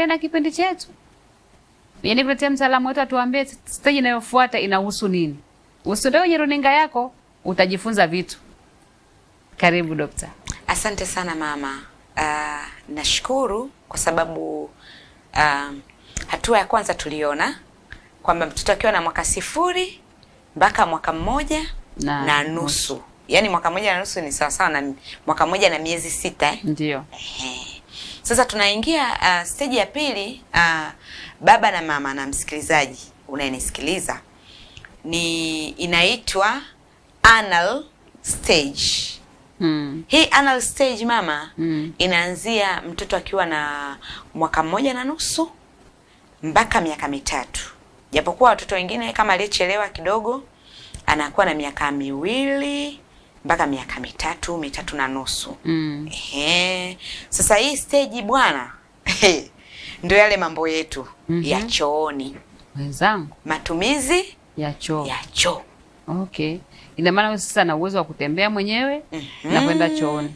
na kipindi chetu. Yaani kuletea mtaalamu wetu atuambie stage inayofuata inahusu nini. Usiondoke kwenye runinga yako, utajifunza vitu. Karibu dokta. Asante sana mama. Nashukuru kwa sababu hatua ya kwanza tuliona kwamba mtoto akiwa na mwaka 0 mpaka mwaka 1 na nusu. Yaani mwaka 1 na nusu ni sawa sawa na mwaka 1 na miezi 6 eh? Ndio. Sasa tunaingia stage ya pili. Baba na mama na msikilizaji unayenisikiliza, ni inaitwa anal stage. Hii anal stage mama, inaanzia mtoto akiwa na mwaka 1 na nusu mpaka miaka 3. Japokuwa watoto wengine kama aliyechelewa kidogo anakuwa na miaka 2 mpaka miaka 3, 3 na nusu. Sasa hii stage bwana, ndio yale mambo yetu ya chooni. Wenzangu. Matumizi ya choo. Ya choo. Okay. Ina maana wewe sasa na uwezo wa kutembea mwenyewe na kwenda chooni.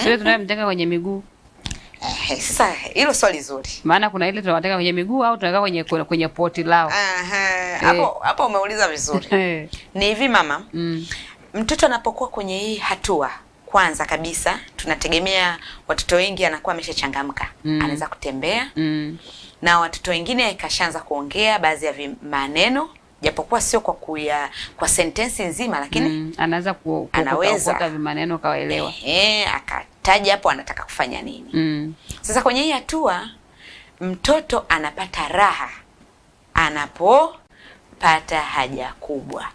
Sio tunayemtenga kwenye miguu. Sasa hilo swali zuri. Maana kuna ile tunawateka kwenye miguu au tunaweka kwenye poti lao. Hapo umeuliza vizuri. Ni hivi mama. Mtoto anapokuwa kwenye hii hatua, kwanza kabisa tunategemea watoto wengi anakuwa ameshachangamka. Anaweza kutembea. Na watoto wengine kashaanza kuongea baadhi ya maneno, japokuwa sio kwa kwa sentensi nzima, lakini anaweza kuokota vimaneno kawaelewa. Akataja hapo anataka kufanya nini. Sasa kwenye hii hatua mtoto anapata raha anapopata haja kubwa.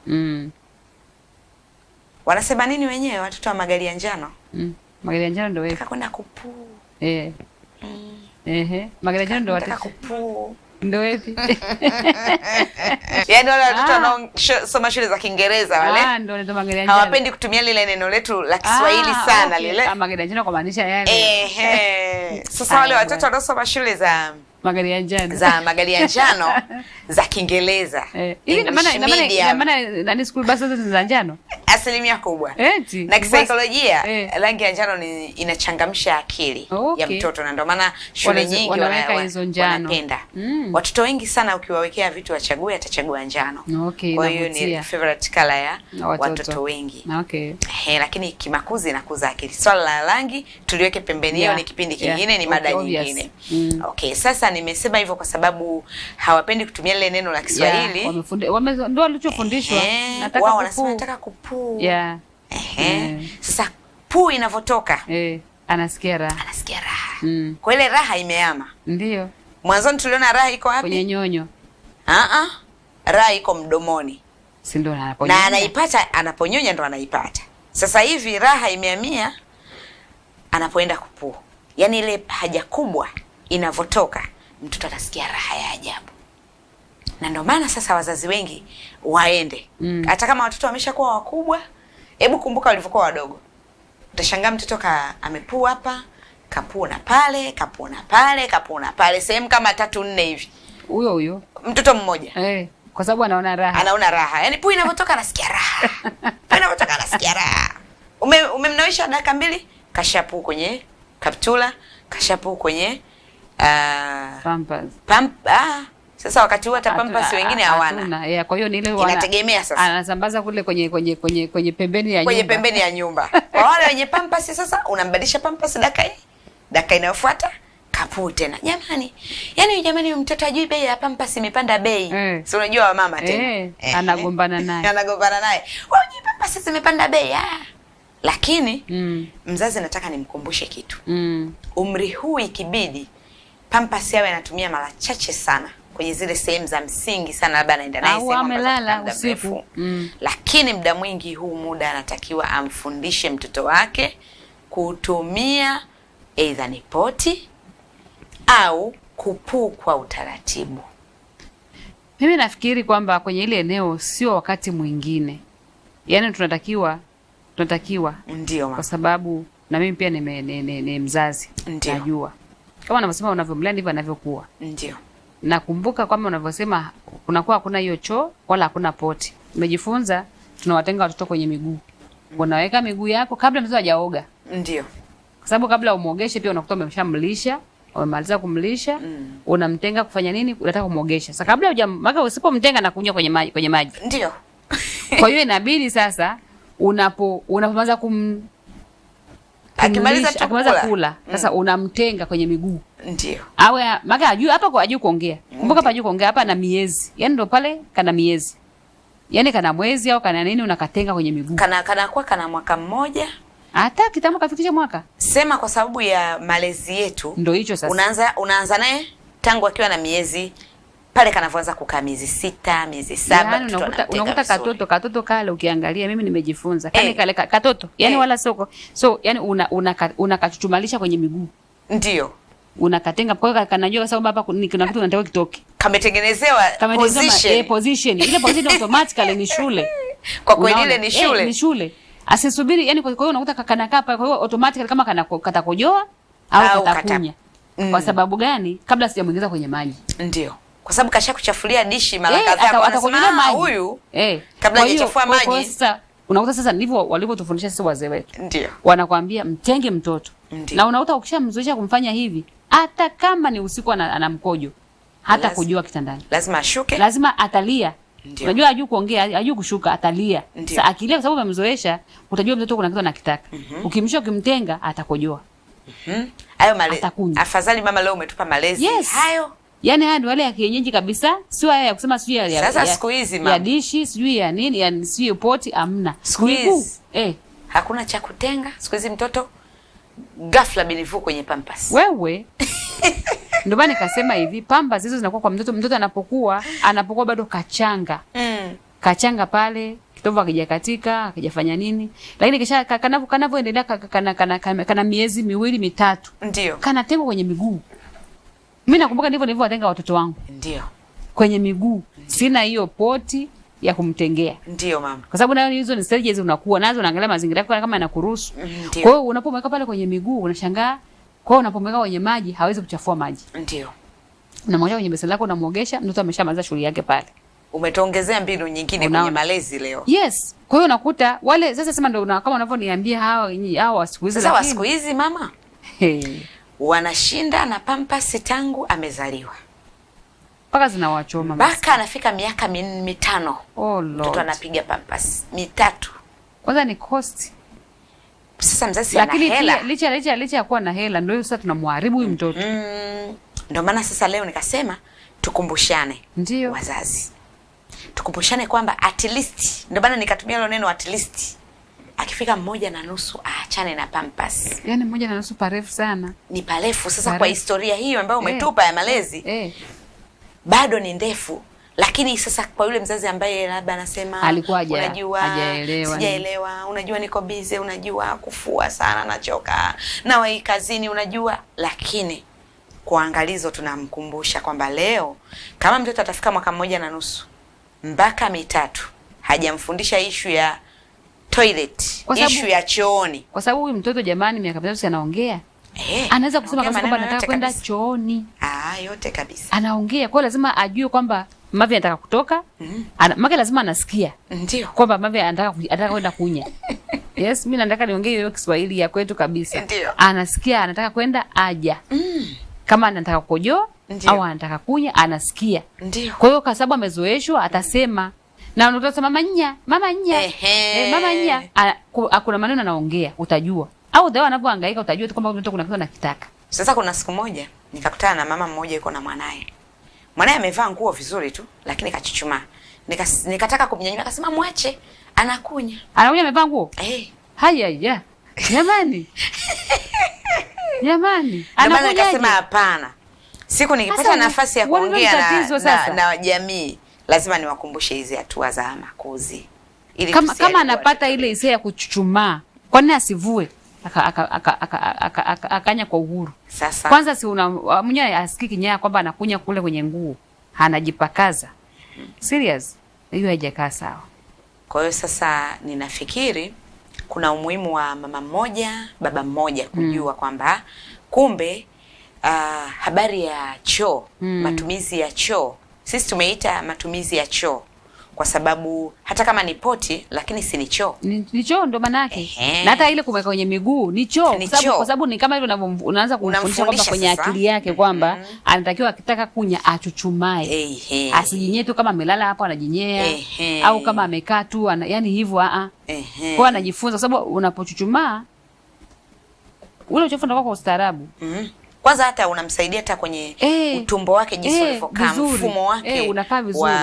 Wanasema nini wenyewe watoto wa magari ya njano? Magari ya njano ndio wewe. Nataka kwenda kupuu. Magari ya njano ndio watoto kupuu. Ndio wepi? Yaani wale watoto wanaosoma shule za Kiingereza wale. Ndio ndio magari ya njano. Hawapendi kutumia lile neno letu la Kiswahili sana lile. Magari ya njano kwa maanisha yale. Sasa wale watoto wanaosoma shule za magari ya njano. Za magari ya njano za Kiingereza. Hivi ina maana nani school bus zote za njano? Asilimia kubwa. Na kisaikolojia rangi ya njano ni inachangamsha akili ya mtoto, na ndio maana shule nyingi wanaweka hizo njano. Wanapenda. Watoto wengi sana ukiwawekea vitu wachague, atachagua njano. Kwa hiyo ni favorite color ya watoto wengi. Lakini kimakuzi inakuza akili. Swala la rangi tuliweke pembeni, hiyo ni kipindi kingine, ni mada nyingine. Okay, sasa nimesema hivyo kwa sababu hawapendi kutumia lile neno la Kiswahili. Ndio walichofundishwa. Nataka wanasema nataka kupuu. Sasa puu inavotoka, anasikia raha. Anasikia raha. Kwa ile raha imeama. Ndio. Mwanzoni tuliona raha iko wapi? Kwenye nyonyo. Raha iko mdomoni. Si ndio anaponyonya. Na anaipata anaponyonya ndo anaipata. Sasa hivi raha imehamia anapoenda kupuu. Yaani ile haja kubwa inavotoka, mtoto atasikia raha ya ajabu. Na ndio maana sasa wazazi wengi waende. Hata kama watoto wameshakuwa wakubwa, hebu kumbuka walivyokuwa wadogo. Utashangaa mtoto amepua hapa, kapua pale, kapua pale, kapua pale, sehemu kama 3 4 hivi. Huyo huyo mtoto mmoja. Kwa sababu anaona raha. Anaona raha. Yaani pua inavotoka anasikia raha. Pua inavotoka anasikia raha. Umemnawisha dakika 2, kashapuu kwenye kaptula, kashapuu kwenye Pampers. Sasa wakati huo hata Pampers wengine hawana. Kwa hiyo ni ile inategemea sasa. Anasambaza kule kwenye pembeni ya nyumba. Kwenye pembeni ya nyumba. Kwa wale wenye Pampers sasa unambadilisha Pampers dakika hii, dakika inayofuata kapuu tena. Jamani, yaani jamani mtoto ajui bei ya Pampers imepanda bei. Si unajua wa mama tena. Anagombana naye. Anagombana naye. Wewe unajui Pampers zimepanda bei. Lakini mzazi nataka nimkumbushe kitu. Umri huu ikibidi Pampers yawe anatumia mara chache sana kwenye zile sehemu za msingi sana, labda anaenda naye sehemu amelala usiku. Lakini muda mwingi huu muda anatakiwa amfundishe mtoto wake kutumia either ni poti au kupuu kwa utaratibu. Mimi nafikiri kwamba kwenye ile eneo sio wakati mwingine. Yaani tunatakiwa ndio kwa sababu na mimi pia ni mzazi. Ndiyo. Najua. Kama unavyosema unavyomlea ndivyo anavyokuwa. Ndio. Nakumbuka kwamba unavyosema kunakuwa hakuna hiyo choo wala hakuna poti. Nimejifunza tunawatenga watoto kwenye miguu. Unaweka miguu yako kabla mtoto hajaoga. Ndio. Kwa sababu kabla umuogeshe pia unakuta umeshamlisha. Umemaliza kumlisha, unamtenga kufanya nini? Unataka kumwogesha. Sasa kabla hujamweka, usipomtenga na kunywa kwenye maji, kwenye maji. Ndio. Kwa hiyo inabidi sasa unapomaliza Akimaliza kumlisha, tu akimaliza kula. kula, sasa unamtenga kwenye miguu. Ndio. Awe maka hajui hapa kwa hajui kuongea. Kumbuka hapa hajui kuongea, hapa na miezi. Yaani ndo pale kana miezi. Yaani kana mwezi au kana nini, unakatenga kwenye miguu. Kana kuwa kana mwaka mmoja. Hata kitambo kafikisha mwaka. Sema kwa sababu ya malezi yetu. Ndio hicho sasa. Unaanza naye tangu akiwa na miezi pale kanavyoanza kukaa miezi 6, miezi 7, Yaani mtoto anamtenga unakuta vizuri. katoto kale ukiangalia, mimi nimejifunza. Kale kale katoto. Yaani wala soko. So yani unakachuchumalisha kwenye miguu. Ndio. Unakatenga kwa hiyo kanajua sababu hapa kuna kitu kinataka kitoke. Kametengenezewa position. Position. Ile position automatically ni shule. Kwa kweli Unaona? ile ni shule. Ni shule. Asisubiri yani, kwa hiyo unakuta kanakaa pale, kwa hiyo automatically kama katakojoa au katakunya. Kwa sababu gani? Kabla sijamuingiza kwenye maji. Ndio. Kwa sababu kashakuchafulia dishi mara kadhaa, Atakojoa maji. Huyu kabla Kwa hiyo, hajachafua kwa hiyo maji. sasa unakuta sasa ndivyo walivyotufundisha sisi wazee wetu. Ndio. Wanakuambia mtenge mtoto. Ndio. Na unakuta ukishamzoesha kumfanya hivi, hata kama ni usiku ana mkojo, hata kujua kitandani. Lazima ashuke. Lazima atalia. Ndio. Unajua hajui kuongea, hajui kushuka, atalia. Ndio. Sasa akilia kwa sababu umemzoesha, utajua mtoto kuna kitu anakitaka. Ukimshika ukimtenga atakojoa. Hayo Atakunywa. Afadhali mama leo umetupa malezi. Yes. Hayo. Yaani haya ndio wale ya kienyeji kabisa, sio haya ya kusema sijui Sasa siku hizi mama. ya dishi, sijui ya nini, ya sijui poti, amna. Siku hizi. Hakuna cha kutenga. Siku hizi mtoto ghafla binifu kwenye Pampers. Wewe. Ndio maana nikasema hivi, Pampers hizo zinakuwa kwa mtoto, mtoto anapokuwa bado kachanga. Kachanga pale, kitovu hakijakatika, hakijafanya nini. Lakini kisha kanavyoendelea kana miezi miwili mitatu. Ndio. Kanatengwa kwenye miguu. Mimi nakumbuka ndivyo nilivyowatenga watoto wangu. Ndio. Kwenye miguu. Sina hiyo poti ya kumtengea. Ndio mama. Kwa sababu nayo hizo ni stages unakuwa nazo, unaangalia mazingira yako kama yanakuruhusu. Ndio. Kwa hiyo unapomweka pale kwenye miguu unashangaa. Kwa hiyo unapomweka kwenye maji hawezi kuchafua maji. Ndio. Unamwacha kwenye beseni lako, unamuogesha, mtoto ameshamaliza shughuli yake pale. Umetuongezea mbinu nyingine Unaona? kwenye malezi leo. Yes. Kwa hiyo unakuta wale sasa sema ndio kama unavyoniambia hawa siku hizi. Sasa wa siku hizi mama Hey. wanashinda na Pampers tangu amezaliwa. Mpaka zinawachoma. Mpaka anafika miaka 5. Oh Mtoto Lord. anapiga Pampers 3. Kwanza ni cost. Sasa mzazi ana Lakini hela. pia licha ya kuwa na hela ndio sasa tunamharibu huyu mtoto. Ndio maana sasa leo nikasema tukumbushane. Ndio. Wazazi. Tukumbushane kwamba at least, ndio maana nikatumia hilo neno at least, akifika 1.5 aachane na Pampers. Yaani 1.5 parefu sana. Ni parefu sasa Parefu. kwa historia hiyo ambayo umetupa ya malezi. Bado ni ndefu. Lakini sasa kwa yule mzazi ambaye labda anasema alikuwa unajua, hajaelewa, sijaelewa, unajua niko busy, unajua kufua sana nachoka, na wahi kazini, unajua. Lakini kwa angalizo tunamkumbusha kwamba leo kama mtoto atafika mwaka 1.5 mpaka 3 hajamfundisha issue ya toilet, issue ya chooni. Kwa sababu huyu mtoto jamani miaka 3 anaongea. Anaweza kusema kabisa kwamba nataka kwenda chooni. Yote kabisa. Anaongea, kwa hiyo lazima ajue kwamba Mavi anataka kutoka. Mavi lazima anasikia. Ndio. Kwamba Mavi anataka kwenda kunya. Yes, mimi nataka niongee hiyo Kiswahili ya kwetu kabisa. Ndio. Anasikia anataka kwenda aja. Kama anataka kukojoa au anataka kunya anasikia. Ndio. Kwa hiyo kwa sababu amezoeshwa atasema. Na utasema mama nya, mama nya. Mama nya. Kuna maneno anaongea utajua. Au ndio anapohangaika utajua tu kwamba mtoto kuna kitu anakitaka. Sasa kuna siku moja nikakutana na mama mmoja yuko na mwanae. Mwanae amevaa nguo vizuri tu lakini kachuchumaa. Nikataka kumnyanyua akasema mwache anakunya. Anakunya amevaa nguo? Haya ya. Jamani. Jamani. Anakunya. Akasema hapana. Siku nikipata nafasi ya kuongea na jamii lazima niwakumbushe hizi hatua za makuzi. Ili kama anapata ile hisia ya kuchuchumaa, kwa nini asivue? Akanya kwa uhuru. Sasa kwanza si una mwenyewe asikii kinyaa kwamba anakunya kule kwenye nguo, anajipakaza. Serious, hiyo haijakaa sawa. Kwa hiyo sasa ninafikiri kuna umuhimu wa mama mmoja, baba mmoja kujua kwamba kumbe habari ya choo, matumizi ya choo. Sisi tumeita matumizi ya choo. Kwa sababu hata kama ni poti lakini si ni choo. Ni choo ndo maana yake. Na hata ile kumweka kwenye miguu ni choo, kwa sababu ni kama hivyo unaanza kumfundisha kwamba kwenye akili yake kwamba anatakiwa akitaka kunya achuchumae. Asijinyee tu kama amelala hapo anajinyea au kama amekaa tu yani hivyo Kwa anajifunza kwa sababu unapochuchumaa ule uchafu unakuwa kwa ustaarabu. Kwanza hata unamsaidia hata kwenye utumbo wake jinsi ulivyokaa, mfumo wake unakaa vizuri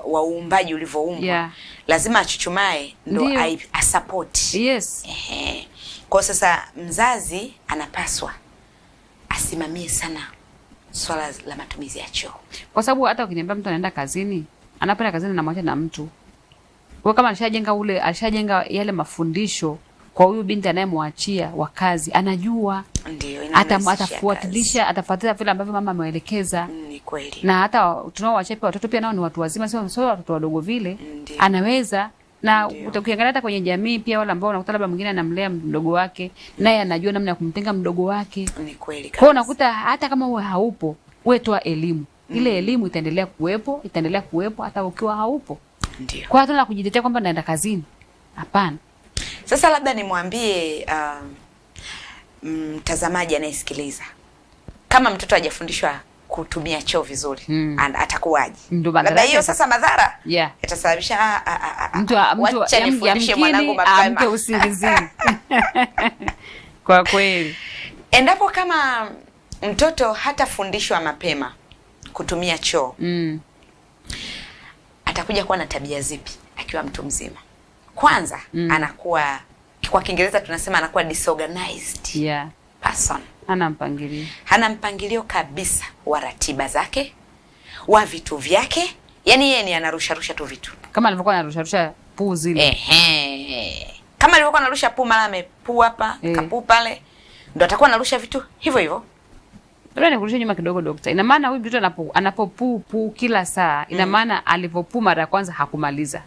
wa uumbaji ulivyoumbwa. Lazima achuchumae ndo asupport. Yes. Kwa sasa mzazi anapaswa asimamie sana swala la matumizi ya choo. Kwa sababu hata ukiniambia mtu anaenda kazini, anapoenda kazini anamwacha na mtu. Kwa kama alishajenga yale mafundisho kwa huyu binti anayemwachia wa kazi, anajua. Ndio, atafuatilia vile ambavyo mama ameelekeza. Ni kweli. Na hata tunaowaachia pia watoto pia nao ni watu wazima, sio watoto wadogo vile. Ndiyo. Anaweza. Na ukiangalia hata kwenye jamii pia wale ambao unakuta labda mwingine anamlea mdogo wake, naye anajua namna ya kumtenga mdogo wake. Ni kweli kabisa. Kwa hiyo unakuta hata kama wewe haupo, wewe toa elimu. Ile elimu itaendelea kuwepo, itaendelea kuwepo hata ukiwa haupo. Ndio. Kwa hiyo hatuna kujitetea kwamba naenda kazini. Hapana. Sasa labda nimwambie mtazamaji anayesikiliza, kama mtoto hajafundishwa kutumia choo vizuri, atakuwaje? Labda hiyo sasa madhara yatasababisha mtu nifundishe mwanangu mapema, amke usingizini. Kwa kweli endapo kama mtoto hatafundishwa mapema kutumia choo, atakuja kuwa na tabia zipi akiwa mtu mzima? Kwanza anakuwa, kwa Kiingereza tunasema anakuwa disorganized person. Hana mpangilio. Hana mpangilio kabisa wa ratiba zake, wa vitu vyake. Yaani yeye ni anarusha rusha tu vitu. Kama alivyokuwa anarusha rusha puu zile. Kama alivyokuwa anarusha puu, mara amepuu hapa, kapuu pale, ndo atakuwa anarusha vitu hivyo hivyo. Labda nikurudishe nyuma kidogo daktari. Ina maana huyu mtoto anapopuu puu kila saa, ina maana alivopuu mara ya kwanza hakumaliza.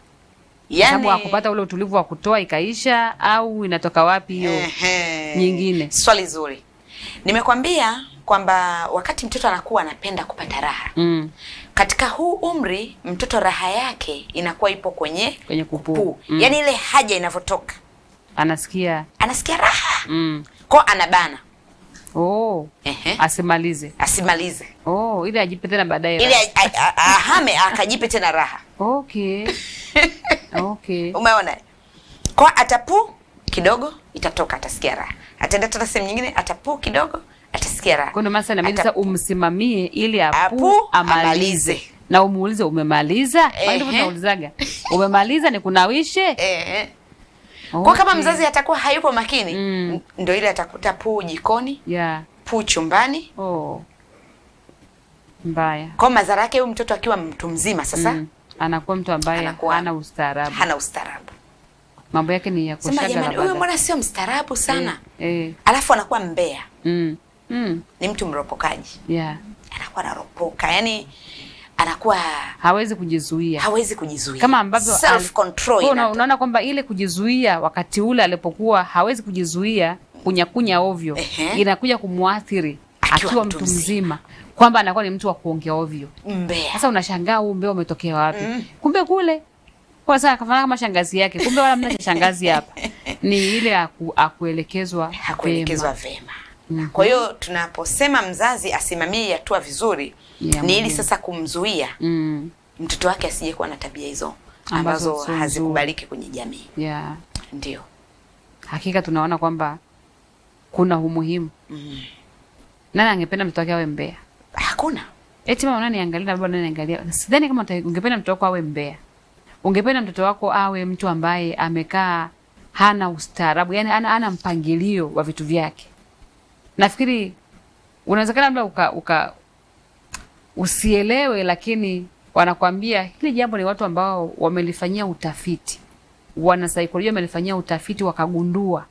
Yani, sababu hakupata ule utulivu wa kutoa ikaisha, au inatoka wapi hiyo nyingine? Swali zuri. Nimekwambia kwamba wakati mtoto anakuwa anapenda kupata raha. Katika huu umri mtoto raha yake inakuwa ipo kwenye kupuu. Yaani ile haja inavyotoka anasikia raha. Kwa anabana. Asimalize. Ili ajipe tena baadaye. Ili ahame akajipe tena raha. Okay. Umeona? Kwa atapuu kidogo itatoka, atasikia raha. Ataenda tena sehemu nyingine, atapuu kidogo, atasikia raha. Kwa ndio maana inabidi sasa umsimamie ili apu amalize. Na umuulize umemaliza? Kwa ndio tunaulizaga. Umemaliza nikunawishe? Kwa kama mzazi atakuwa hayupo makini, ndio ile atakuta puu jikoni, puu chumbani. Mbaya. Kwa madhara yake huyu mtoto akiwa mtu mzima sasa anakuwa mtu ambaye hana ustaarabu. Hana ustaarabu. Mambo yake ni ya kushaga. Sema huyu mbona sio mstaarabu sana? Alafu anakuwa mbea. Ni mtu mropokaji. Anakuwa anaropoka. Yaani anakuwa hawezi kujizuia. Hawezi kujizuia. Kama ambavyo self control. Unaona kwamba ile kujizuia wakati ule alipokuwa hawezi kujizuia kunyakunya ovyo, inakuja kumuathiri akiwa mtu mzima. Kwamba anakuwa ni mtu wa kuongea ovyo. Mbea. Sasa unashangaa huu mbea umetokea wapi? Kumbe kule. Kwa sasa akafanana kama shangazi yake. Kumbe wala mna shangazi hapa. Ni ile akuelekezwa hakuelekezwa vema. Kwa hiyo tunaposema mzazi asimamie hatua vizuri, ni ili sasa kumzuia mtoto wake asije kuwa na tabia hizo ambazo hazikubaliki kwenye jamii. Ndio. Hakika tunaona kwamba kuna umuhimu. Nani angependa mtoto wake awe mbea? Hakuna. Eti mama unaniangalia na baba unaniangalia. Sidhani kama ungependa mtoto wako awe mbea. Ungependa mtoto wako awe mtu ambaye amekaa hana ustaarabu, yani hana mpangilio wa vitu vyake. Nafikiri unawezekana labda uka usielewe, lakini wanakuambia hili jambo ni watu ambao wamelifanyia utafiti. Wanasaikolojia wamelifanyia utafiti wakagundua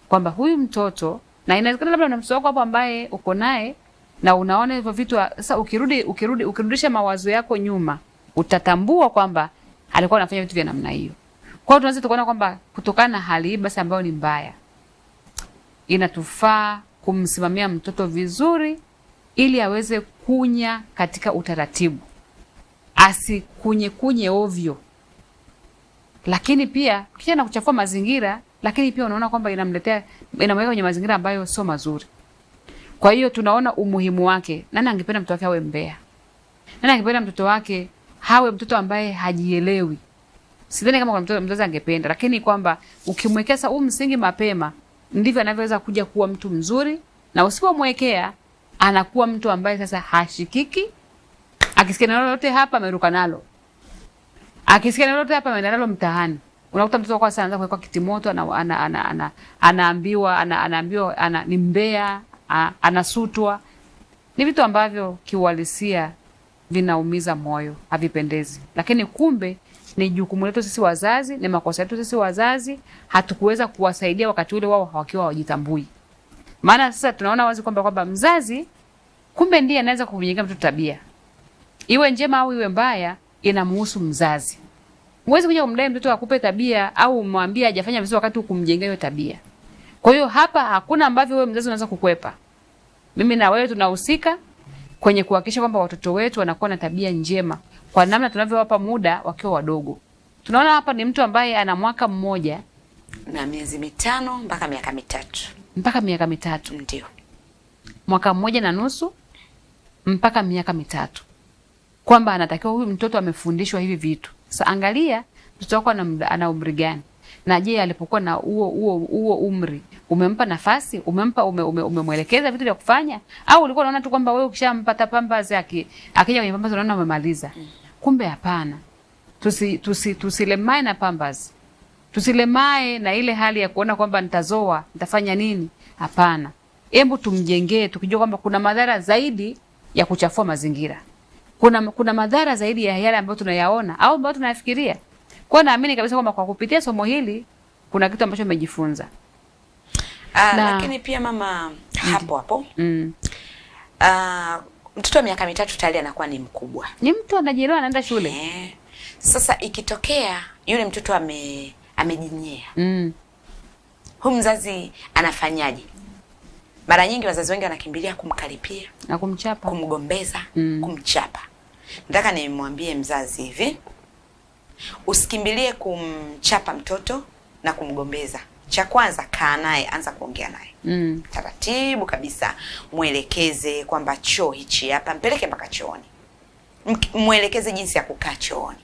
kwamba huyu mtoto, na inawezekana labda una mtoto wako hapo ambaye uko naye na unaona hivyo vitu. Sasa ukirudisha mawazo yako nyuma, utatambua kwamba alikuwa anafanya vitu vya namna hiyo. Kwa hiyo tunaweza tukaona kwamba kutokana na hali hii basi ambayo ni mbaya, inatufaa kumsimamia mtoto vizuri ili aweze kunya katika utaratibu. Asikunye kunye ovyo. Lakini pia kisha na kuchafua mazingira, lakini pia unaona kwamba inamletea, inamweka kwenye mazingira ambayo sio mazuri. Kwa hiyo tunaona umuhimu wake. Nani angependa mtoto wake awe mbea? Nani angependa mtoto wake hawe mtoto ambaye hajielewi? Sidhani kama kuna mtoto mzazi angependa, lakini kwamba ukimwekea sasa huu msingi mapema, ndivyo anavyoweza kuja kuwa mtu mzuri, na usipomwekea anakuwa mtu ambaye sasa hashikiki. Akisikia neno lolote hapa ameruka nalo, akisikia neno lolote hapa ameenda nalo mtaani. Unakuta mtoto wako sasa anaanza kuwekwa kitimoto, anaambiwa ni mbea, anasutwa. Ni vitu ambavyo kiuhalisia vinaumiza moyo, havipendezi. Lakini kumbe ni jukumu letu sisi wazazi, ni makosa yetu sisi wazazi, hatukuweza kuwasaidia wakati ule wao wakiwa hawajitambui. Maana sasa tunaona wazi kwamba mzazi kumbe ndiye anaweza kumjengea mtoto tabia. Iwe njema au iwe mbaya, inamuhusu mzazi. Huwezi kuja kumdai mtoto akupe tabia au umwambie hajafanya vizuri wakati hukumjengea hiyo tabia. Kwa hiyo hapa hakuna ambavyo wewe mzazi unaweza kukwepa. Mimi na wewe tunahusika kwenye kuhakikisha kwamba watoto wetu wanakuwa na tabia njema kwa namna tunavyowapa muda wakiwa wadogo. Tunaona hapa ni mtu ambaye ana mwaka mmoja na miezi 5 mpaka miaka 3. Mpaka miaka 3. Ndio. Mwaka 1.5 mpaka miaka 3. Kwamba anatakiwa huyu mtoto amefundishwa hivi vitu. Sasa angalia mtoto wako ana umri gani? Na je, alipokuwa na huo umri, umempa nafasi, umempa umemwelekeza vitu vya kufanya, au ulikuwa unaona tu kwamba wewe ukishampata pampers akija kwenye pampers unaona umemaliza? Kumbe hapana. Tusilemae na pampers. Tusilemae na ile hali ya kuona kwamba nitazoa, nitafanya nini? Hapana. Hebu tumjengee tukijua kwamba kuna madhara zaidi ya kuchafua mazingira. Kuna madhara zaidi ya yale ambayo tunayaona au ambayo tunayafikiria. Kwa naamini kabisa kwamba kwa kupitia somo hili kuna kitu ambacho umejifunza. Lakini pia mama hapo hapo. Mtoto wa miaka 3 tayari anakuwa ni mkubwa. Ni mtu anajielewa, anaenda shule. Sasa ikitokea yule mtoto amejinyea. Huyu mzazi anafanyaje? Mara nyingi wazazi wengi wanakimbilia kumkaripia na kumchapa, kumgombeza, kumchapa. Nataka nimwambie mzazi hivi, usikimbilie kumchapa mtoto na kumgombeza. Cha kwanza, kaa naye, anza kuongea naye. Taratibu kabisa, mwelekeze kwamba choo hichi hapa, mpeleke mpaka chooni. Mwelekeze jinsi ya kukaa chooni.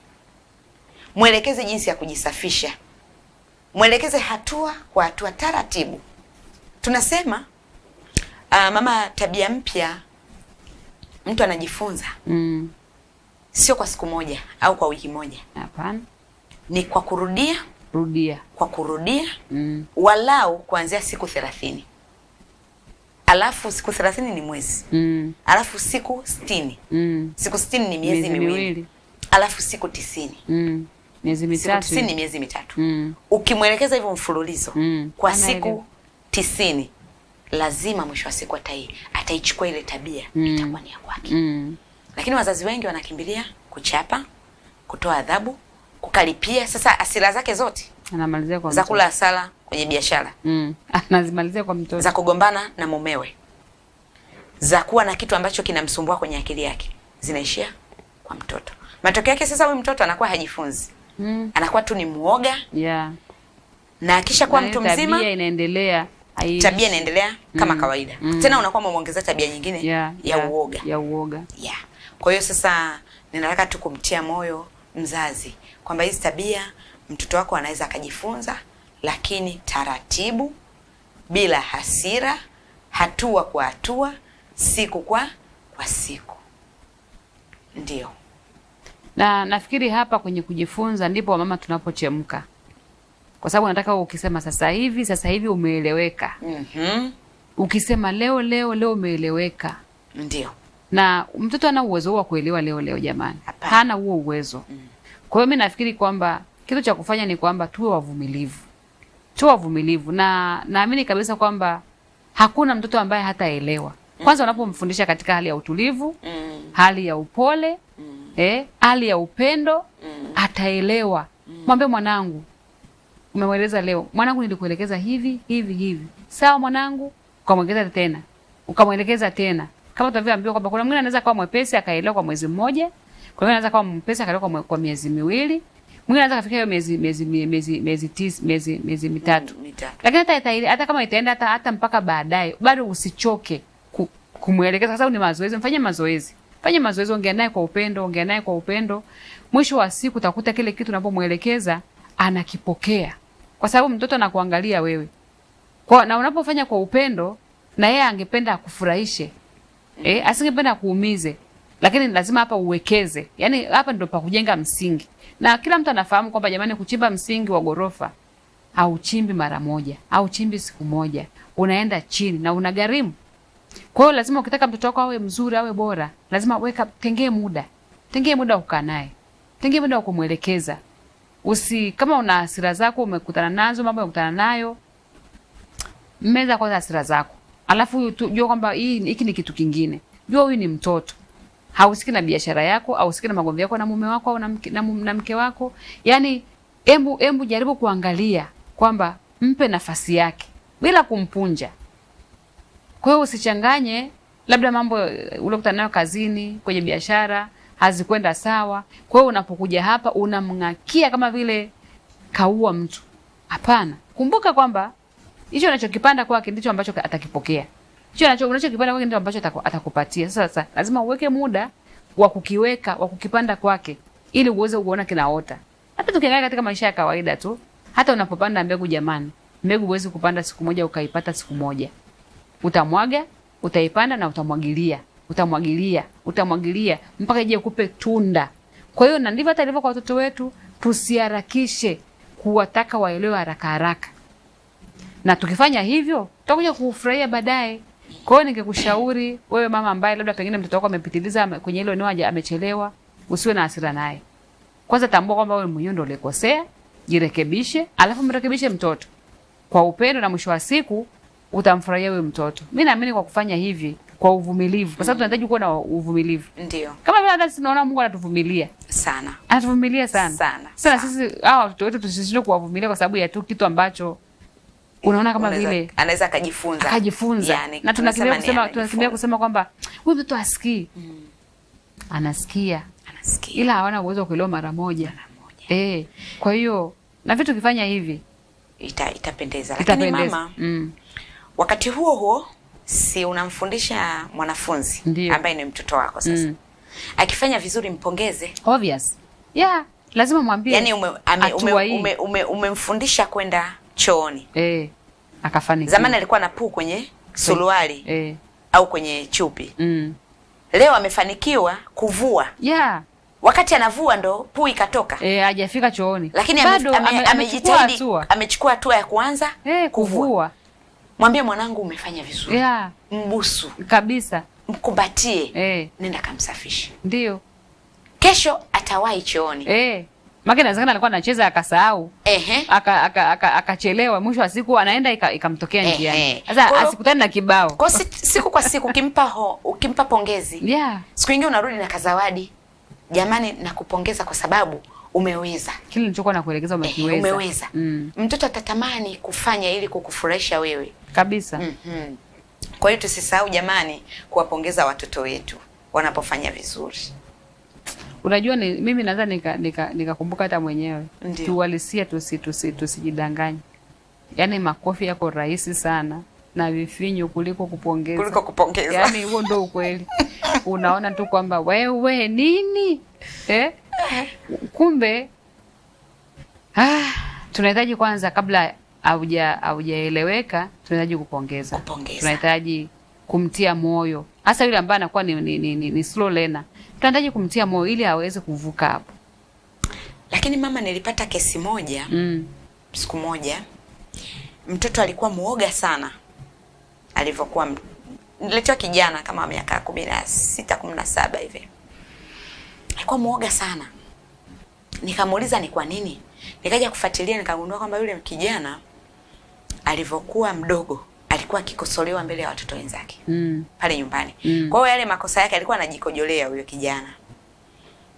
Mwelekeze jinsi ya kujisafisha. Mwelekeze hatua kwa hatua taratibu. Tunasema mama, tabia mpya mtu anajifunza. Sio kwa siku moja au kwa wiki moja. Hapana. Ni kwa kurudia. Rudia. Kwa kurudia. Walau kuanzia siku 30. Alafu siku 30 ni mwezi. Alafu siku 60. Siku 60 ni miezi miwili. Alafu siku 90. Miezi mitatu. Siku 90 ni miezi 3. Ukimwelekeza hivyo mfululizo kwa siku 90, lazima mwisho wa siku ataichukua ile tabia, itakuwa ni ya kwake. Lakini wazazi wengi wanakimbilia kuchapa, kutoa adhabu, kukalipia. Sasa hasira zake zote anamalizia kwa za kula hasara kwenye biashara. Anazimalizia kwa mtoto. Za kugombana na mumewe. Za kuwa na kitu ambacho kinamsumbua kwenye akili yake, zinaishia kwa mtoto. Matokeo yake sasa huyu mtoto anakuwa hajifunzi. Anakuwa tu ni muoga. Yeah. Na kisha kwa mtu mzima tabia inaendelea. Tabia inaendelea kama kawaida. Tena unakuwa umeongeza tabia nyingine ya uoga. Ya uoga. Yeah. Kwa hiyo sasa ninataka tu kumtia moyo mzazi kwamba hizi tabia mtoto wako anaweza akajifunza, lakini taratibu, bila hasira, hatua kwa hatua, siku kwa siku. Ndio. Na nafikiri hapa kwenye kujifunza ndipo wamama tunapochemka. Kwa sababu nataka ukisema sasa hivi umeeleweka. Ukisema leo leo leo umeeleweka. Ndio. Na mtoto ana uwezo wa kuelewa leo leo jamani. Hana huo uwezo. Kwa hiyo mimi nafikiri kwamba kitu cha kufanya ni kwamba tuwe wavumilivu. Tuwe wavumilivu, na naamini kabisa kwamba hakuna mtoto ambaye hataelewa. Kwanza unapomfundisha katika hali ya utulivu, hali ya upole, hali ya upendo, ataelewa. Mwambie mwanangu, umemweleza leo, mwanangu nilikuelekeza hivi hivi hivi. Sawa mwanangu, ukamwelekeza tena. Ukamwelekeza tena. Kama tunavyoambiwa kwamba kuna mwingine anaweza kuwa mwepesi akaelewa kwa mwezi mmoja, kuna mwingine anaweza kuwa mwepesi akaelewa kwa miezi miwili, Mwingine anaweza kafika hiyo miezi 9, miezi 3. Lakini hata kama itaenda hata mpaka baadaye, bado usichoke kumwelekeza, kwa sababu ni mazoezi. Mfanye mazoezi. Fanya mazoezi, ongea naye kwa upendo, ongea naye kwa upendo. Mwisho wa siku utakuta kile kitu unapomwelekeza anakipokea. Kwa sababu mtoto anakuangalia wewe. Kwa na unapofanya kwa upendo, na yeye angependa akufurahishe. Asingependa akuumize. Lakini lazima hapa uwekeze. Yaani hapa ndio pa kujenga msingi. Na kila mtu anafahamu kwamba jamani, kuchimba msingi wa gorofa hauchimbi mara moja, hauchimbi siku moja. Unaenda chini na unagharimu. Kwa hiyo lazima ukitaka mtoto wako awe mzuri, awe bora, lazima weka, tengee muda. Tengee muda kukaa naye. Tengee muda wa kumuelekeza. Kama una hasira zako umekutana nazo, mambo umekutana nayo, meza kwanza hasira zako. Alafu jua kwamba hiki ni kitu kingine. Jua huyu ni mtoto. Hahusiki na biashara yako, hahusiki na magomvi yako na mume wako au na mke wako. Yaani embu jaribu kuangalia kwamba mpe nafasi yake bila kumpunja. Kwa hiyo usichanganye labda mambo uliokutana nayo kazini, kwenye biashara hazikwenda sawa. Kwa hiyo unapokuja hapa unamngakia kama vile kaua mtu. Hapana. Kumbuka kwamba hicho unachokipanda kwake ndicho ambacho atakipokea. Hicho unachokipanda kwake ndicho ambacho atakupatia. Sasa lazima uweke muda wa kukiweka, wa kukipanda kwake ili uweze kuona kinaota. Hata tukiangalia katika maisha ya kawaida tu, hata unapopanda mbegu jamani, mbegu huwezi kupanda siku moja ukaipata siku moja. Utamwaga, utaipanda na utamwagilia, utamwagilia, utamwagilia mpaka ije kupe tunda. Kwa hiyo na ndivyo hata ilivyo kwa watoto wetu, tusiharakishe kuwataka waelewe haraka haraka. Na tukifanya hivyo, tutakuja kufurahia baadaye. Kwa hiyo ningekushauri wewe mama ambaye labda pengine mtoto wako amepitiliza kwenye hilo eneo, amechelewa, usiwe na hasira naye. Kwanza tambua kwamba wewe mwenyewe ndio ulikosea, jirekebishe, alafu mrekebishe mtoto kwa upendo, na mwisho wa siku utamfurahia wewe mtoto. Mimi naamini kwa kufanya hivi kwa uvumilivu, kwa sababu tunahitaji kuwa na uvumilivu. Ndio. Kama vile hata tunaona Mungu anatuvumilia sana. Anatuvumilia sana. Sana. Sana sisi hawa watoto wetu tusishindwe kuwavumilia kwa sababu ya tu kitu ambacho unaona kama vile anaweza akajifunza. Akajifunza. Yani, na tunakimbia kusema kwamba huyu mtoto hasikii. Anasikia. Anasikia. Ila hawana uwezo wa kuelewa mara moja. Kwa hiyo na vitu kifanya hivi itapendeza. Lakini mama, wakati huo huo si unamfundisha mwanafunzi ambaye ni mtoto wako sasa. Akifanya vizuri mpongeze. Obvious. Yeah, lazima mwambie. Yaani umemfundisha kwenda chooni. Akafanikiwa. Zamani alikuwa na puu kwenye suruali au kwenye chupi. Leo amefanikiwa kuvua. Yeah. Wakati anavua ndo puu ikatoka. Hajafika chooni. Lakini amejitahidi, amechukua hatua ya kuanza kuvua. Mwambie mwanangu umefanya vizuri. Yeah. Mbusu. Kabisa. Mkumbatie. Nenda kamsafishe. Ndio. Kesho atawahi chooni. Maana inawezekana alikuwa anacheza akasahau. Akachelewa, mwisho wa siku anaenda ikamtokea njiani. Sasa asikutane na kibao. Kwa siku kwa siku ukimpa pongezi. Yeah. Siku nyingine unarudi na kazawadi. Jamani, nakupongeza kwa sababu umeweza. Kile nilichokuwa nakuelekeza umekiweza. Umeweza. Mtoto atatamani kufanya ili kukufurahisha wewe. Kabisa. Kwa hiyo tusisahau jamani kuwapongeza watoto wetu wanapofanya vizuri. Unajua ni mimi naweza nikakumbuka hata mwenyewe. Tuwalisia tusijidanganye. Yaani makofi yako rahisi sana na vifinyo kuliko kupongeza. Kuliko kupongeza. Yaani huo ndio ukweli. Unaona tu kwamba wewe nini? Kumbe tunahitaji kwanza kabla haujaeleweka, tunahitaji kupongeza. Tunahitaji kumtia moyo. Hasa yule ambaye anakuwa ni slow learner. Tunahitaji kumtia moyo ili aweze kuvuka hapo. Lakini mama, nilipata kesi moja. Siku moja mtoto alikuwa muoga sana. Alivyokuwa niletewa kijana kama miaka 16 17 hivi. Alikuwa muoga sana. Nikamuuliza ni kwa nini? Nikaja kufuatilia nikagundua kwamba yule kijana alivyokuwa mdogo alikuwa akikosolewa mbele ya watoto wenzake pale nyumbani. Kwa hiyo yale makosa yake alikuwa anajikojolea huyo kijana.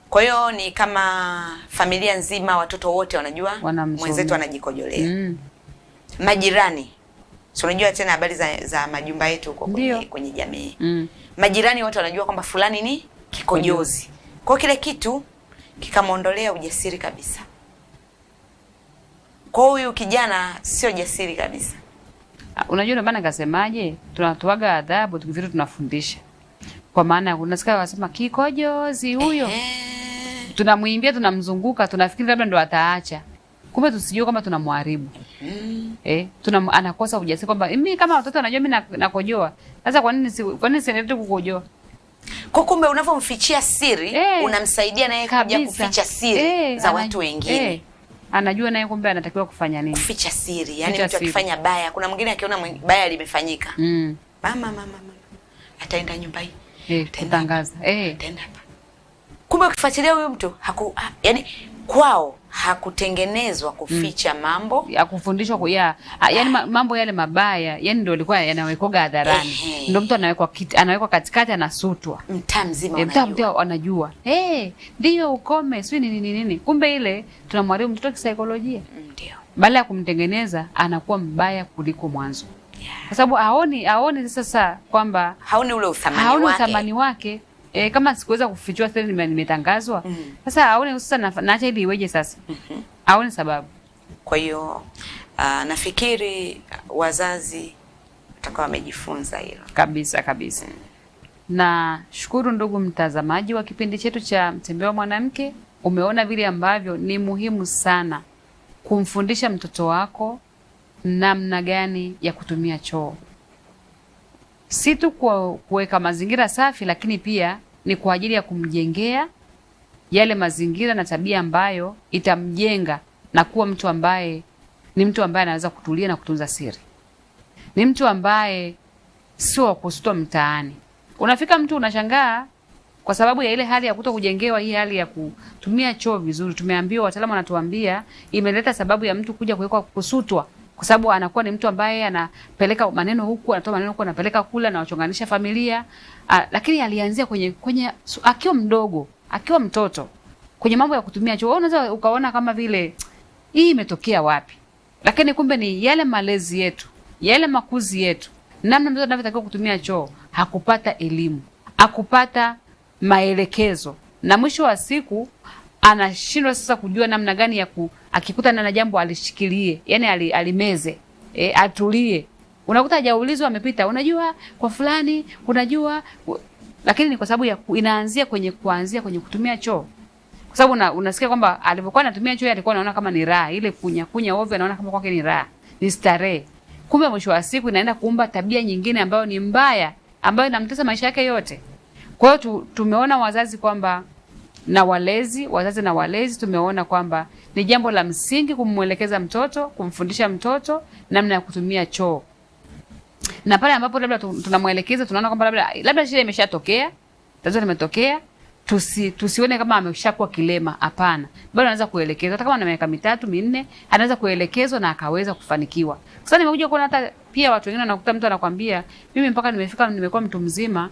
Kwa hiyo ni kama familia nzima, watoto wote wanajua mwenzetu anajikojolea. Majirani, si unajua tena habari za majumba yetu huko kwenye jamii. Majirani wote wanajua kwamba fulani ni kikojozi. Kwa kile kitu kikamuondolea ujasiri kabisa. Kwa huyu kijana sio jasiri kabisa. Unajua ndio maana nikasemaje, tunatoaga adhabu tukivitu tunafundisha. Kwa maana unasikia wanasema kikojozi huyo. Tunamuimbia, tunamzunguka, tunafikiri labda ndo ataacha. Kumbe tusijue kama tunamharibu. Anakosa ujasiri kwamba mimi kama watoto wanajua mimi nakojoa. Sasa kwa nini siendelee kukojoa? Kwa kumbe unavomfichia siri, unamsaidia naye kuja kuficha siri za watu wengine. Anajua naye kumbe anatakiwa kufanya nini? Kuficha siri. Yaani mtu akifanya baya, kuna mwingine akiona baya limefanyika. Mama mama mama. Ataenda nyumba hii. Kutangaza. Ataenda hapa. Kumbe ukifuatilia huyu mtu yani kwao hakutengenezwa kuficha mambo, hakufundishwa yaani mambo yale mabaya, yani ndio ilikuwa yanawekoga hadharani. Ndio mtu anawekwa katikati, anasutwa. Mtaa mzima unajua. Mtaa anajua. Ndio ukome, sio nini nini nini. Kumbe ile tunamharibu mtoto kisaikolojia. Ndio. Badala ya kumtengeneza anakuwa mbaya kuliko mwanzo. Kwa sababu haoni sasa kwamba haoni ule uthamani wake. Haoni uthamani wake. Kama sikuweza kufichua sasa nimetangazwa. Sasa aone sasa naacha ili iweje sasa? Aone sababu. Kwa hiyo nafikiri wazazi watakuwa wamejifunza hilo. Kabisa kabisa. Na shukuru ndugu mtazamaji wa kipindi chetu cha Mtembea wa Mwanamke, umeona vile ambavyo ni muhimu sana kumfundisha mtoto wako namna gani ya kutumia choo. Si tu kwa kuweka mazingira safi, lakini pia ni kwa ajili ya kumjengea yale mazingira na tabia ambayo itamjenga na kuwa mtu ambaye ni mtu ambaye anaweza kutulia na kutunza siri. Ni mtu ambaye sio wa kusutwa mtaani. Unafika mtu unashangaa kwa sababu ya ile hali ya kutokujengewa hii hali ya kutumia choo vizuri. Tumeambiwa, wataalamu wanatuambia imeleta sababu ya mtu kuja kuwekwa kusutwa, kwa sababu anakuwa ni mtu ambaye anapeleka maneno huku, anatoa maneno huku, anapeleka kula na wachonganisha familia. Lakini alianzia kwenye akiwa mdogo, akiwa mtoto, kwenye mambo ya kutumia choo. Unaweza ukaona kama vile hii imetokea wapi, lakini kumbe ni yale malezi yetu, yale makuzi yetu, namna mtoto anavyotakiwa kutumia choo. Hakupata elimu, hakupata maelekezo, na mwisho wa siku anashindwa sasa kujua namna gani ya akikutana na jambo alishikilie, yani alimeze, atulie. Unakuta hajaulizwa amepita, unajua kwa fulani, unajua, lakini ni kwa sababu ya inaanzia kwenye kuanzia kwenye kutumia choo. Kwa sababu unasikia kwamba alipokuwa anatumia choo alikuwa anaona kama ni raha, ile kunya kunya ovyo anaona kama kwake ni raha, ni starehe. Kumbe mwisho wa siku inaenda kuumba tabia nyingine ambayo ni mbaya, ambayo inamtesa maisha yake yote. Kwa hiyo tumeona wazazi kwamba na walezi, wazazi na walezi tumeona kwamba ni jambo la msingi kumuelekeza mtoto, kumfundisha mtoto namna ya kutumia choo. Na pale ambapo labda tunamuelekeza tunaona kwamba labda shida imeshatokea, tatizo limetokea, tusione kama ameshakuwa kilema, hapana. Bado anaweza kuelekezwa, hata kama ana miaka 3 4 anaweza kuelekezwa na akaweza kufanikiwa. Sasa nimekuja kuona hata pia watu wengine wanakuta mtu anakuambia mimi mpaka nimefika nimekuwa mtu mzima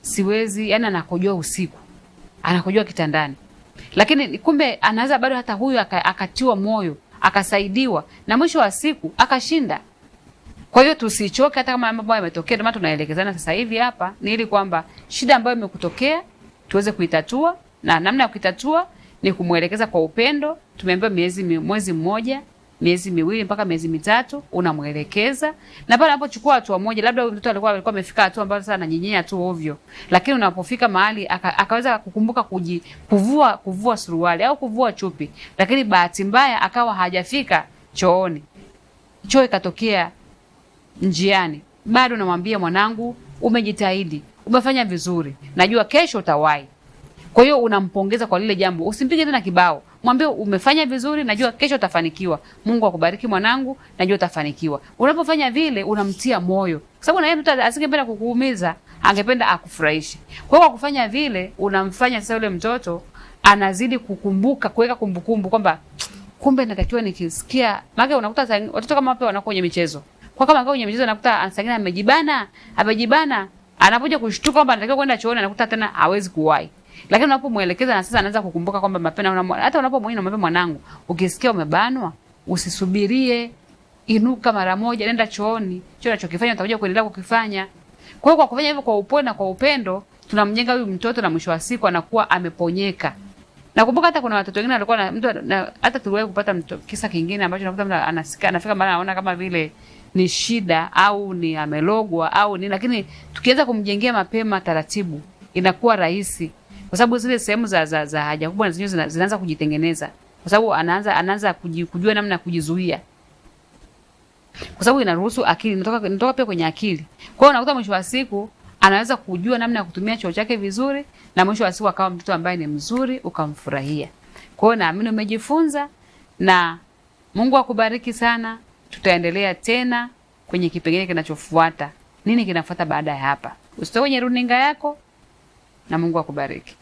siwezi, yani anakojoa usiku, anakojoa kitandani. Lakini kumbe anaweza bado hata huyu akatiwa moyo, akasaidiwa na mwisho wa siku akashinda. Kwa hiyo tusichoke hata kama mambo yametokea. Ndio maana tunaelekezana sasa hivi hapa ni ili kwamba shida ambayo imekutokea tuweze kuitatua, na namna ya kuitatua ni kumuelekeza kwa upendo. Tumeambiwa mwezi mmoja, miezi 2 mpaka miezi 3 unamuelekeza. Na pale anapochukua hatua moja, labda mtoto alikuwa amefika hatua ambayo sasa ananyenyea tu ovyo, lakini unapofika mahali akaweza kukumbuka kuvua suruali au kuvua chupi, lakini bahati mbaya akawa hajafika chooni, choo ikatokea njiani, bado namwambia mwanangu, umejitahidi, umefanya vizuri, najua kesho utawahi. Kwa hiyo unampongeza kwa lile jambo, usimpige tena kibao, mwambie umefanya vizuri, najua kesho utafanikiwa, Mungu akubariki mwanangu, najua utafanikiwa. Unapofanya vile unamtia moyo, kwa sababu na yeye mtu asingependa kukuumiza, angependa akufurahishe. Kwa hiyo kwa kufanya vile unamfanya sasa yule mtoto anazidi kukumbuka, kuweka kumbukumbu kwamba kumbe natakiwa nikisikia. Maana unakuta watoto kama wapo wanakuwa kwenye michezo, kwa kama kwenye michezo anakuta anasangina amejibana, anapoja kushtuka kwamba anatakiwa kwenda chooni anakuta tena hawezi kuwahi. Lakini unapomuelekeza na sasa anaanza kukumbuka kwamba mapema, hata unapomuona unamwambia mwanangu, ukisikia umebanwa usisubirie, inuka mara moja, nenda chooni. Choo unachokifanya utakuja kuendelea kukifanya. Kwa hiyo kwa kufanya hivyo kwa upole na kwa upendo tunamjenga huyu mtoto, na mwisho wa siku anakuwa ameponyeka. Nakumbuka hata kuna watoto wengine walikuwa na mtu na, hata tuliwahi kupata kisa kingine ambacho nakuta mtu anasika anafika mahali anaona kama vile ni shida au ni amelogwa au ni, lakini tukiweza kumjengea mapema taratibu inakuwa rahisi, kwa sababu zile sehemu za haja kubwa na zenyewe zinaanza kujitengeneza, kwa sababu anaanza kujua namna ya kujizuia, kwa sababu inaruhusu akili, inatoka pia kwenye akili. Kwa hiyo unakuta mwisho wa siku anaweza kujua namna ya kutumia choo chake vizuri, na mwisho wa siku akawa mtoto ambaye ni mzuri, ukamfurahia. Kwa hiyo naamini umejifunza, na Mungu akubariki sana. Tutaendelea tena kwenye kipengele kinachofuata. Nini kinafuata baada ya hapa? Usitoke kwenye runinga yako, na Mungu akubariki.